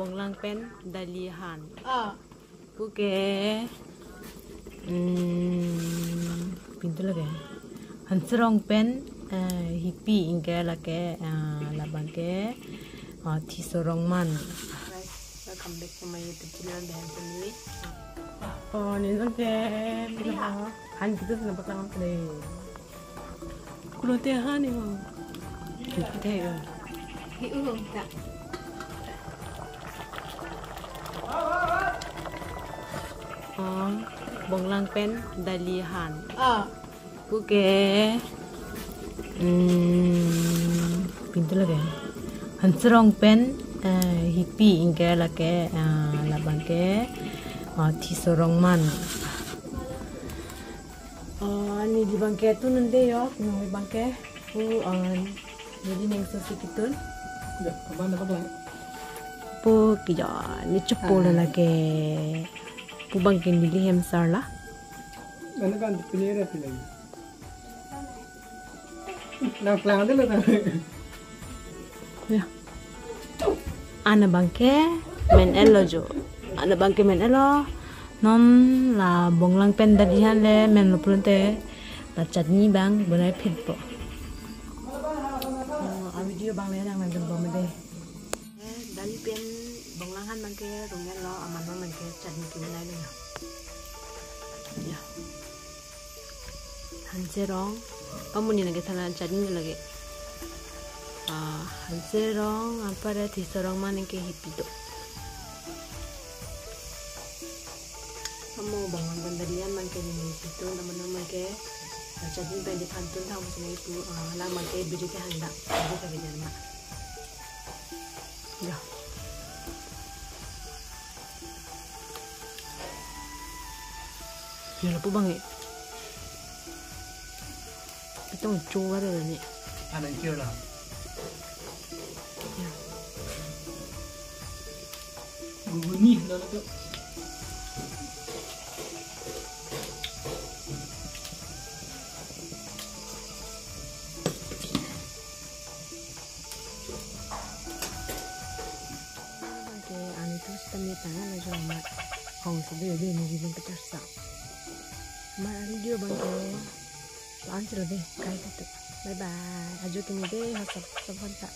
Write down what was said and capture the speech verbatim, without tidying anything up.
Bonglang pen dali han. Ah. Puke, hmm, pintu lake. Hanserong pen, eh, hipi ingke lake, eh, labangke, eh, Tisorong man. Guys, welcome back to my YouTube channel, Behan Family. Oh, ni sangke, pintu ha. Han kita sana patang play. Kulo te ha ni ho. Kita ya. Hi u ta. Oh, Bonglang pen dali han. Ah. Puke, hmm, pintu lake. Hanserong pen, eh, hipi ingke lake, eh, labangke, eh, Tisorong man. Oh, neli bangke tun un-e yo, neli bangke pu, eh, neli neng susi kitun. Ya, kemana kau bang? Pu kijo, ni chopo lo lake. Pu bangke neli hem sarla. Mana kan pilih ada pilih. Nang pelang dulu kan. Ya. Ana bangke men-et lo jo. Ana bangke men-et lo. Non la Bonglang pen dali han le menlo pulote la chutney bang bonai phitpo. Oh, a video bang le nang nang bom de. Eh, dali pen Bonglang han bangke rung-et lo, amat bangke chutney kebonai lo. Ya. Hanserong. Pamuni lake thala chutney lake. Ah, Hanserong, apar Tisorong man ingke hipi do. Amo Bonglang pen dali han bangke neli hipi do, naman bangke, ah, chutney pen di phan tun thang sini pu, ah, lang bangke biri ke handa. Biri ke biri ma. Ya. Ya, lapu bang e. Itong chuwa re ni. Anang kira lah. Ya. Guguni lalu tu. Bangke ani tu sitame tanglo jo amat. Hong sebe be ni bibin petar sa. Amat ani video bangke. Anchilo de kai tu. Bye bye. Ajo kini de ha sab sab hanta.